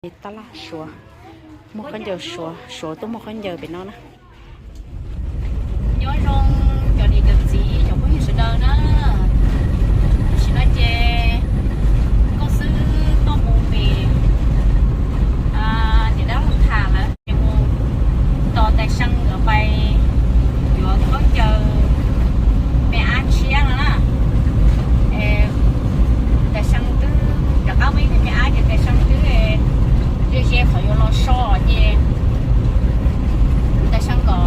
Tab laj Suav, muag khaub ncaws Suav, Suav tuaj muag khaub ncaws pem no na. Nyob zoo cov niam cov txiv cov phooj ywg sawv daws na. Tam sim no ces nkauj xwb tuaj mus pem niam dab laug tham lawm, ces mus tos Tais See nkawd pais yuav khaub ncaws me ab tshiab no na. Tais See twb rov qab muaj ib tug me ab ces Tais See twb ze ze qhov yuav los so ces Tais See kom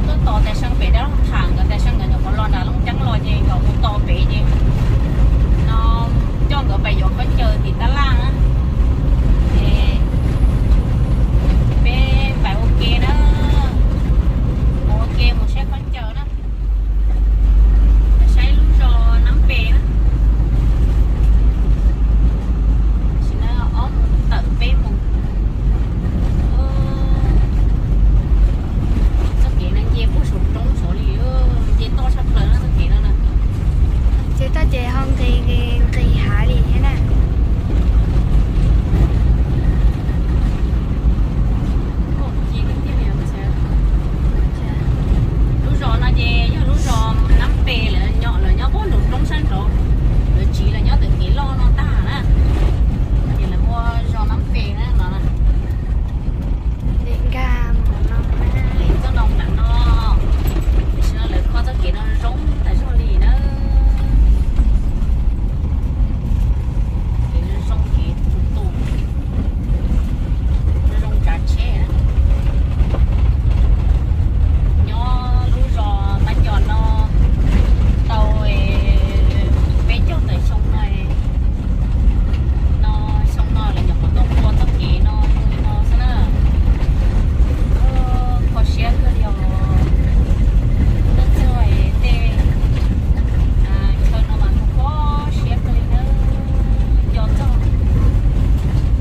tuaj tos Tais See pem dab laug tham, nkawd Tais See nkawd nyuam qhuav los nram Looj Ceeb los ces kom mus tos pem ces no coj nkawd pais yuav khaub ncaws tim tab laj na. Ces peb pais ua ke na, mus ua ke mus saib khaub ncaws na. Saib lub zos Nab Npe na. Tam sim no ob moos tawm peb moos. Txoj kev no nce puag saum roob saud li, nce toj tshaj plaws na txoj kev no na. Ces toj ces ho nqis nqis hav li thiab na. Lub zos no ces yog lub zos Nab Npe, lawv nyob, lawv nyob puag nraum roob sab nraud, lawv tsiv lawv nyob ntawm kev loj no tag na. Ces lawv hu zos Nab Npe na no. Nkag mus no, txoj no nram no, tam sim no lawv kho txoj kev no zoo tas zog li na. Kev zoo kev tus tus, zoo tsav tsheb. Nyob lub zos Mab Ncos no tau peb caug tawm xyoo no, no xyoo no lawv nyuam qhuav tau ua txoj kev no zoo li no xwb na. Kho siab kawg li os. Tuaj txog tej chaw no mas kho siab kawg li na. Nco txog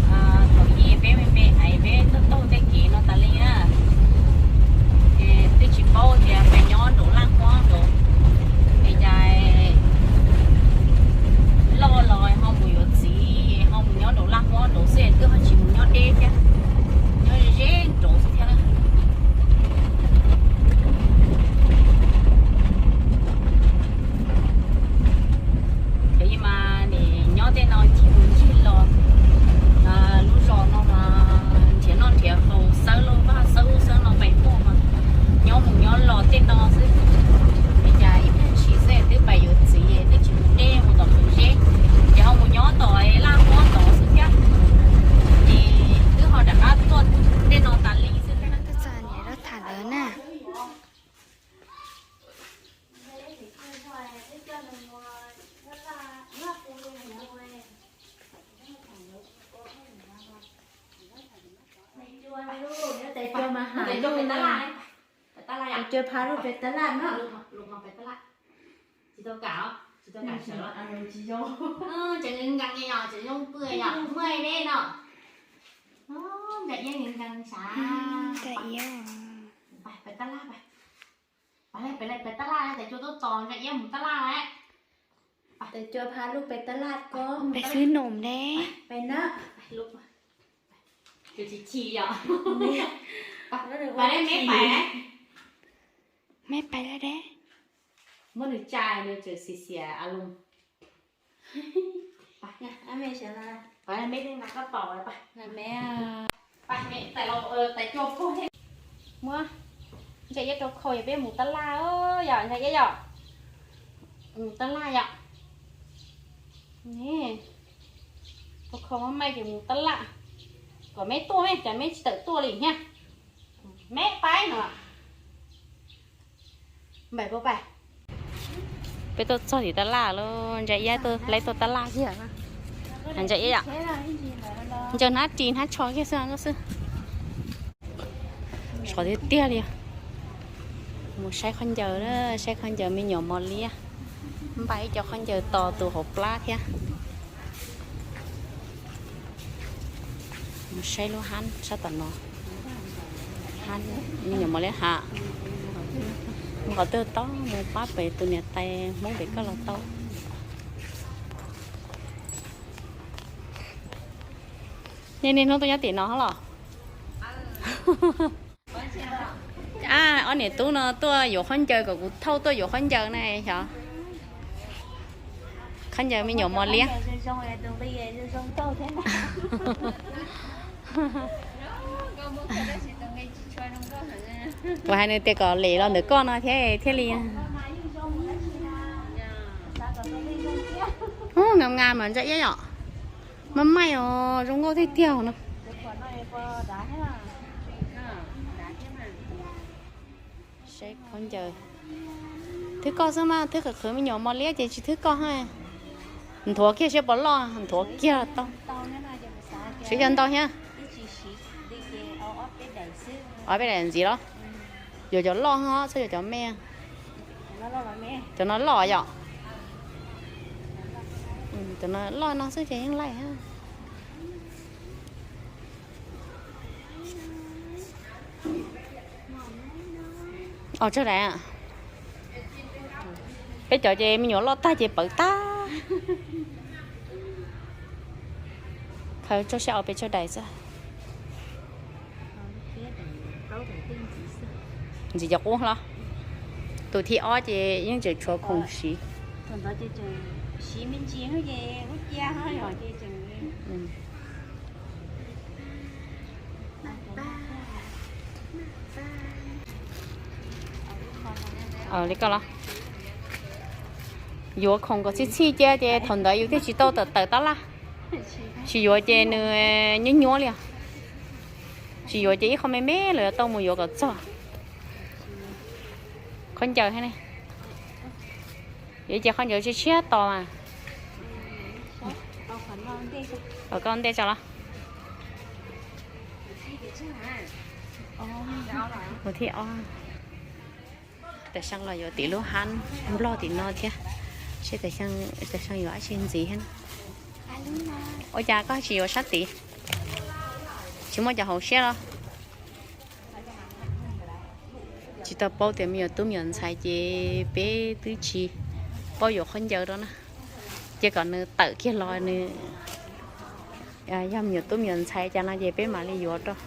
thaum ub peb me me ais peb tuaj taug tej kev no tas li na. Ces twb tsis paub tias peb nyob nraum laj huab nraud, es cas loj los ho mus yuav txiv ho mus nyob nraum laj huab nraud xwb, twb ho tsis mus nyob deb thiab, nyob ze nraud xwb thiab na. Ces mas nim nyob tej no ncig mus ncig los, lub zos no mas nrhiav noj nrhiav haus, xawb lauj vaj xawb ub xawb no pais muaj mas nyob mus nyob los tej no xwb. Es cas ib pliag ntshis xwb twb pais yuav txiv, twb tsis mus deb mus tom Pem Zeb, ces ho mus nyob tom laj huab tod xwb thiab. Ces twb ho rov qab tuaj tej no tas li xwb thiab. Tuaj txog niam lub tham lawv na. Tais Cua pha lub pem tab laj no. Tsis tau kam, tsis tau kam sawv los. Tseem nkees nkees yom, tseem zoo pw yom, muaj deb no. Ntsa iab nkees nkees sav. Pem tab laj, pem tab laj, Tais Cua tuaj tos Ntsa iab mus tab laj lawm. Tais Cua pha lub pem tab laj ko. Pem xwb nom de. Pem na. Tsis chim yom. Pais, meb pais. Meb pais lawm de. Muab nws tsa nws tseem xiam xiam a loo. Pais, meb na koj tos pais. Muab Ntsa iab rau khau yog peb mus tab laj yom, Ntsa iab yom. Mus tab laj yom. Rau khau maj maj ces mus tab laj. Kom meb tuaj me, cas meb tsis tawm tuaj li thiab. Meb pais no. Npais puas pais? Peb tuaj txog tim tab laj lawm, Ntsa iab tuaj, lawv tuaj tab laj kiag. Ntsa iab yom. Ntsaws hnab ris hnab tsho kiag xwb xwb. Sov tiag tiag li. Mus saib khaub ncaws, saib khaub ncaws me nyuam mos liab. Npaj ib co khaub ncaws tos tus hauv plab thiab. Mus saib lub hab sab tom no. Hab me nyuam mos liab ham. Mus qhov twg tau, mus pab pem tus niam tais Hmoob pem koj los tau. Niaj hnub tuaj nyob tim no los? A, ob niam tub no tuaj yuav khaub ncaws kom kuv thauj tuaj yuav khaub ncaws na xyov. Khaub ncaws me nyuam mos liab. Kuv hais nws tias kom lem los ntawm koj no thiab thiaj li. Ngam ngam mas ntsa iab yom. Maj maij os, zoo nkauj tiag tiag no. Seb khaub ncaws. Thwb koj xwb mas, thwb qhwv qhwv me nyuam mos liab ces tsis thwb koj. Nthuav kiag seb puas loj, nthuav kiag tau. Seb yog ntau thiab. Ob peb daim ntxiv los? Yuav cov loj os, txhob yuav cov me. Cov no loj yom. Cov no loj no xwb ces yeej laij. Os, tsawg daim? Peb cov ces me nyuam loj tag ces pawv tag. Khaws tso seb ua pes tsawg daim xwb. Ntxiv cov qub los? Tus thib ob ces yeej tseem tshuav khoom siv. Li koj los? Yuav khoom kom txhij txhij cia ces thaum ntawd yus thiaj tsis tau tawm tawm tab laj. Tsis yuav ces nws nyuab nyuab li os. Tsis yuav ces ib qho me me los yuav tau mus yuav kom txog. Khaub ncaws thiab ne. Yuav ces khaub ncaws tshiab tshiab tos mas. Koj ntej tso los? Tus thib ob. Tam sim los yuav tim lub hab nplog tim no thiab. Seb tam sim yuav dab tsi ntxiv thiab. Ua cas koj tsis yuav sab tid? Tsis muaj cov hauv siab los? Tsis tau paub tias me nyuam tub me nyuam ntxhais ces peb twb tsis paub yuav khaub ncaws rau na. Ces kom nws tawm kiag los nws yog me nyuam tub me nyuam ntxhais cas no ces peb mam li yuav rau.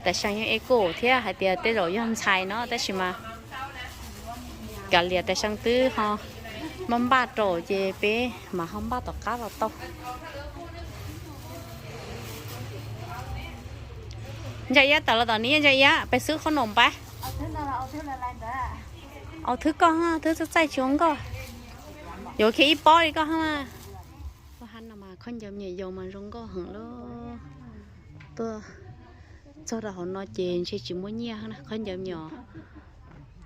Tam sim yeej eb kuj thiab hais tias tej zaum yog ntxhais no tab sis mas kav liam tam sim twb ho maj npaj rau ces peb mam ho npaj tom qab los tau. Ntsa Iab tawm los tom ni, Ntsa Iab peb xwb qhob noom npab. Au thwb koj, thwb txaij tsis ua nkauj. Yuav khiav ib pob li koj. Ua hab no mas khaub ncaws me nyuam yaus mas zoo nkauj heev lawm. Tuaj txog rau hauv no ces ntshe tsis muaj nyiaj na, khaub ncaws me nyuam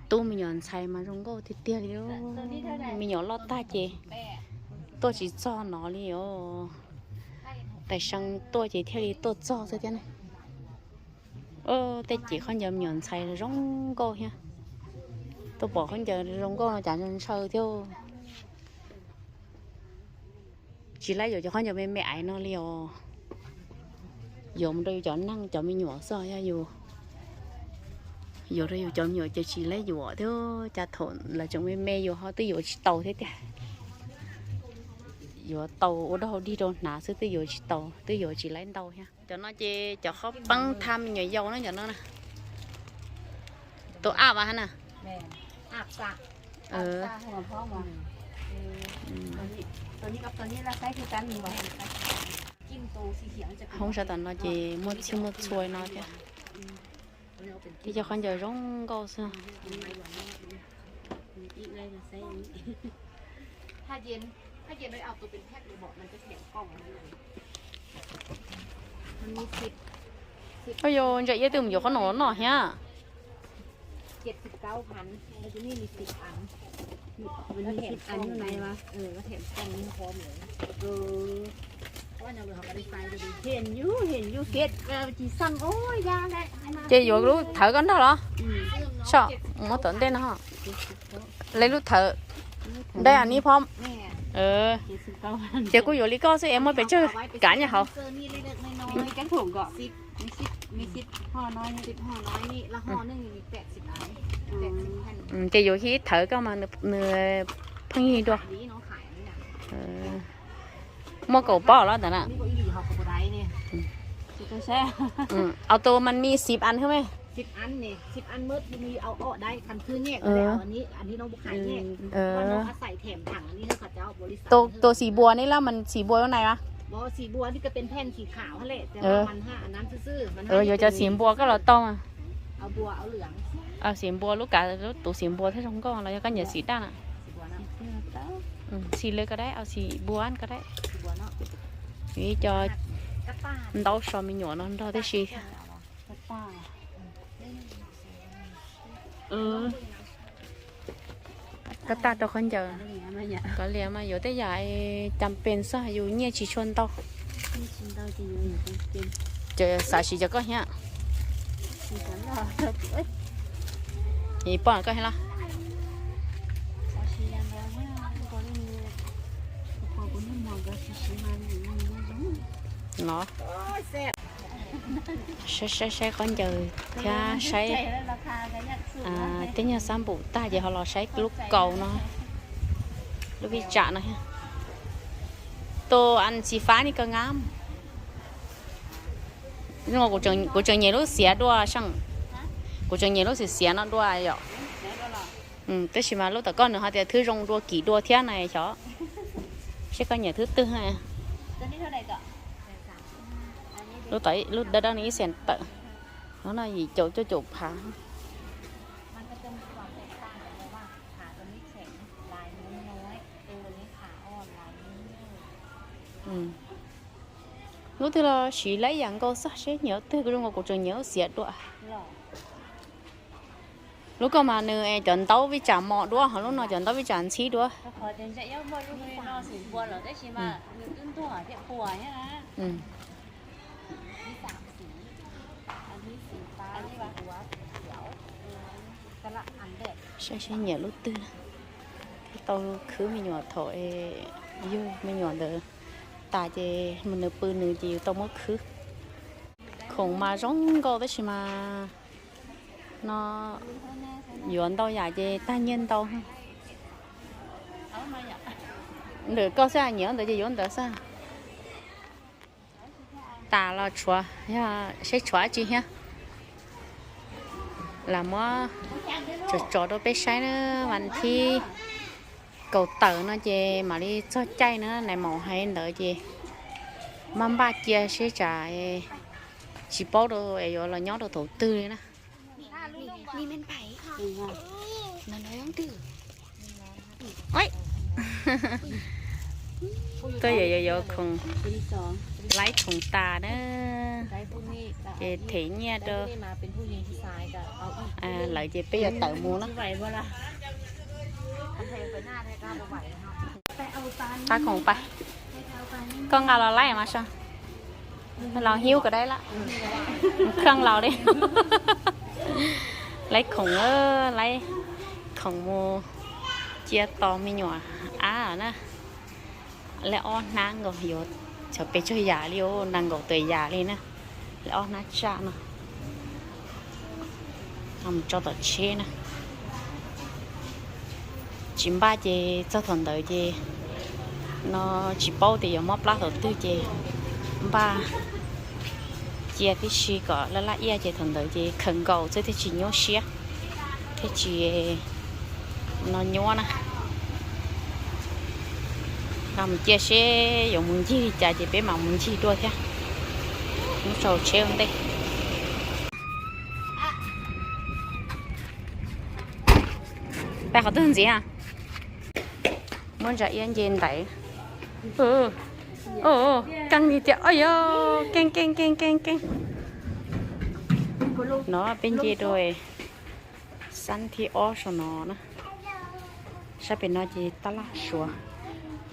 tub me nyuam ntxhais mas zoo nkauj tiag tiag li. Me nyuam loj tag ces tuaj tsis txog no li os. Tam sim tuaj ces thiaj li tuaj txog xwb thiab ne. Tej cev khaub ncaws me nyuam ntxhais zoo nkauj thiab. Tuaj pom khaub ncaws zoo nkauj no cas ntshaw thiab. Tsis laib yuav cov khaub ncaws me me aiv no li os. Yuav mus rau yus cov neeg cov me nyuam xwb, yog yus yuav rau yus cov me nyuam ces tsis laib yuav thiab. Cas thaum lawv tseem me me yus ho twb yuav tsis tau thiab tiag. Yuav tau ua dog dig rau hnav xwb twb yuav tsis tau, twb yuav tsis laib ntau thiab. Cov no ces cov qhob peeb thaj me nyuam yaus na, cov no na. Tus ab vas hab na. Hoob sab tom no ces muaj txhij muaj txhua no thiab. Ib co khaub ncaws zoo nkauj xwb. Ua yog Ntsa Iab twb mus yuav qhob noom los noj thiab. Ces yuav lub thawv koj nrog los? Soj, muab tom ntej no. Lub thawv. Ntej a nib phob. Ces kuj yuav li koj xwb es muaj pes tsawg kav nyob hauv. Ces yuav ib thawv koj mas nws pheej yig dua. Muaj kaum pob los ntawd na. Auto มันมี สิบ อันใช่ไหม สิบ อันนี่ สิบ อันหมด มีเอาออกได้ คันซื้อแยกก็ได้เอาอันนี้ อันนี้น้องบุกขายแยก เพราะว่าน้องอาศัยแถมถังอันนี้ให้เขาเจ้าบริษัท ตัวตัวสีบัวนี่แล้วมันสีบัวข้างในวะ บอกสีบัวนี่ก็เป็นแผ่นสีขาวนั่นแหละแต่ว่ามันห้าอันนั้นซื่อๆมัน เออ เดี๋ยวจะสีบัวก็เราต้อง เอาบัวเอาเหลือง เอาสีบัว ลูกกา ตัวสีบัวถ้าชงก็เราก็เหนียวสีด้านอ่ะ สีบัวเนาะ อืม สีเลยก็ได้ เอาสีบัวก็ได้ สีบัวเนาะ Ib co ntaub so me nyuam no nrog tib si. Koj tag rau khaub ncaws. Kov lias mas yuav tej yam cas pes xwb yus nyiaj tsis tshua ntau. Ces xav siv cov koj thiab. Poj koj thiab los? No. Saib saib saib khaub ncaws thiab saib tej nyuag xab npum tag ces ho los saib lub kaus no, lub vij tsam no thiab. Tus an xi fab ni kawg ngab. Kuv tseem nyiam lub xiav dua seej, kuv tseem nyiam lub xiav xiav no dua yom. Tab sis mas lub tom koj nws ho tias thwb zoo dua kim dua thiab na xyov. Seb koj nyiam thwb twg. Lub dawb dawb no ib xees tawm, no no yim caum cuaj caum phav. Lub twg los siv laib yam nkaus xwb, seb nyiam lub twg, kuv zoo nkaus kuv tseem nyiam lub xiav dua. Lub ko mas nws cov ntaub vij tsam mos dua, ho lub no cov ntaub vij tsam ntxhib dua. Saib seb nyiam lub twg na. Thiaj tau khwb me nyuam thaum yug me nyuam ntawd tas ces nws pw nws ces yus tau muab khwb. Khoom mas zoo nkauj tab sis mas no yuav ntau yam ces tag nyiaj ntau. Ntawm koj xwb, nyiam ntawd ces yuav ntawd xwb. Tas los tshuav, yog seb tshuav dab tsi thiab. Lam muab tso tso rau peb saib na, vas thib kaum tawm no ces mam li txog caij na, nais maum hais ntawd ces maj npaj cia seb tsam tsis paub rau es yuav los nyob rau thaum twg li na. Tuaj yuav yuav yuav khoom, laib khoom tas na, ces them nyiaj rau lawv ces peb yuav tawm mus na. Pab khoom pab, koj nqa los laib mas so. Los hiub kom dai lawm, kheej laus li. Laib khoom, laib khoom mus cia tos me nyuam ab na. Laib ob hnab nkaus yuav txog pes tsawg yam li, nees nkaum tawm yam li na. Laib ob hnab tsaj no. Mus tso tom tsheb na. Tsis npaj ces txog thaum ntawd ces no tsis paub tias yuav mob plab thaum twg ces npaj cia tib si kom laj laj iaj ces thaum ntawd ces khaws nkaus xwb thiaj tsis nyuaj siab, thiaj tsis no nyuaj na. Mus cia seb yuav mus ncig li cas ces peb mam mus ncig dua thiab. Mus sau tsheb ua ntej. Pab qhov twg ntxiv? Muab ntsa iab nce ntaiv. Keej li tiag, oj yog keej keej keej keej keej. No peb nce rau xab thib ob saum no na. Sab pem no ces tab laj suav,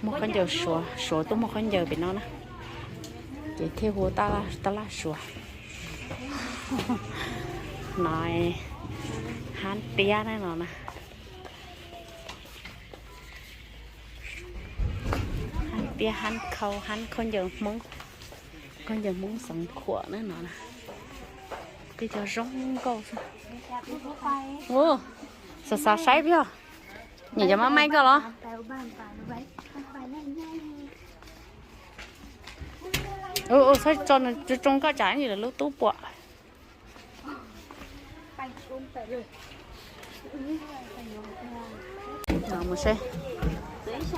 muaj khaub ncaws suav, suav tuaj muaj khaub ncaws pem no na. Ces thiaj hu tab laj suav. No hab tiab na no na. Hab tiab hab khau hab khaub ncaws Hmoob, khaub ncaws Hmoob Xeev Khuam na no. Tej cov zoo nkauj xwb. Xav xav saib peb, nyiam cov maj maib koj los? Txhob tso nws tsoo tsoo koj tsam lawv lub tub puam. Mus seb,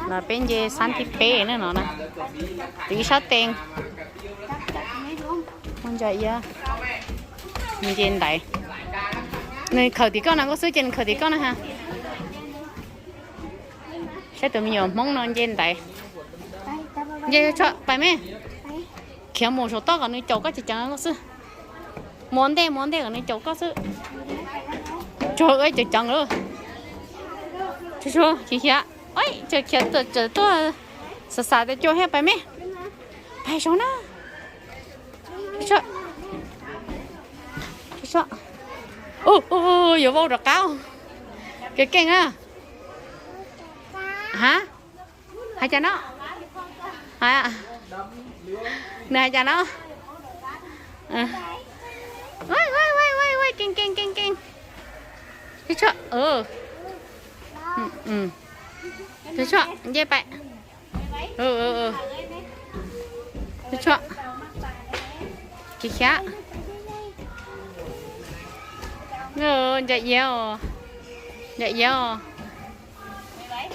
no peb nce xab thib peb ne no na. Tus ib sab tes. Muaj ntsa iab, nce ntaiv. Nws khawm tim koj no nkauj xwb ces nws khawm tim koj na ha. Saib tus me nyuam Hmoob no nce ntaiv. Nce tso pais me. Khiav mus saum toj kom nws caum koj ceev ceev nkauj xwb. Mus ua ntej mus ua ntej kom nws caum koj xwb. Tsuag ceev ceev lawm. Tsuag tsuag khiav khiav. Tsuag khiav txawm tuaj xav xav tias cua thiab pais me. Pais saud na. Yuav vau rov qab. Kev keej a. Ha, hais cas no? Nws hais cas no? Keej keej keej keej. Tsuag nce pais. Tsuag khiav khiav. Ntsa iab os, ntsa iab os.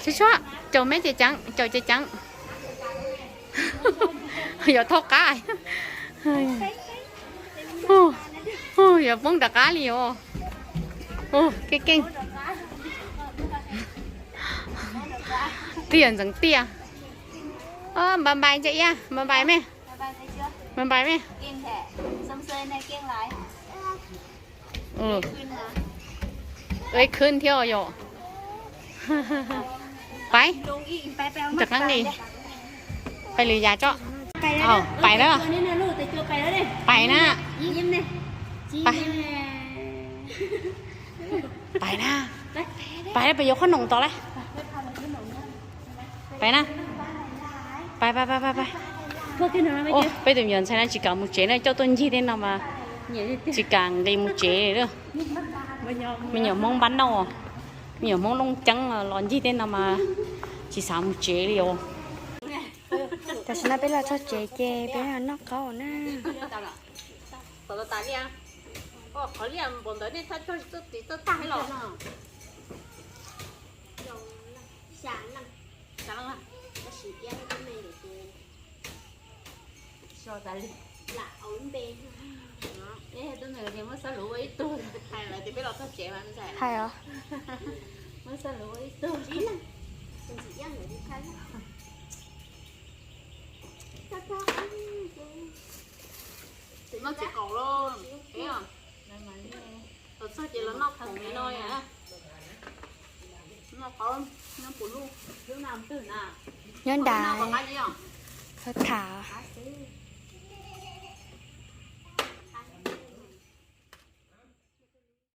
Tsuag tsuag, caum me ceev ceev, caum ceev ceev. Yuav thaub qab. Yuav poob rov qab li os. Keej keej. Tiaj ntxeev tiaj. Npais npais ntsa iab, npais npais me. Npais npais me. Ib khwb thiab yom. Pais, rov qab nqis. Pais lwm yam tso. Pais na. Pais na. Pais na. Pais na, pais yuav qhob noom tos lawm. Pais na. Pais pais pais pais pais. Peb tus me nyuam ntxhais no tsis kam mus tsev na, coj tuaj ncig tej no mas tsis kam nqis mus tsev li. Me nyuam Hmoob npab nauj, me nyuam Hmoob Looj Ceeb los ncig tej no mas tsis xav mus tsev li os. Tam sim no peb los txog tsev ces peb los noj qaub na. Muab xab lub ua ib tug, hais tias peb los txog tsev mas ntxhais. Hais os. Muab xab lub ua ib tug. Noj txiv qaub los, los txog ces los noj khoom li no. Noj qaub, noj pum luj. Nyob nram, thov tham.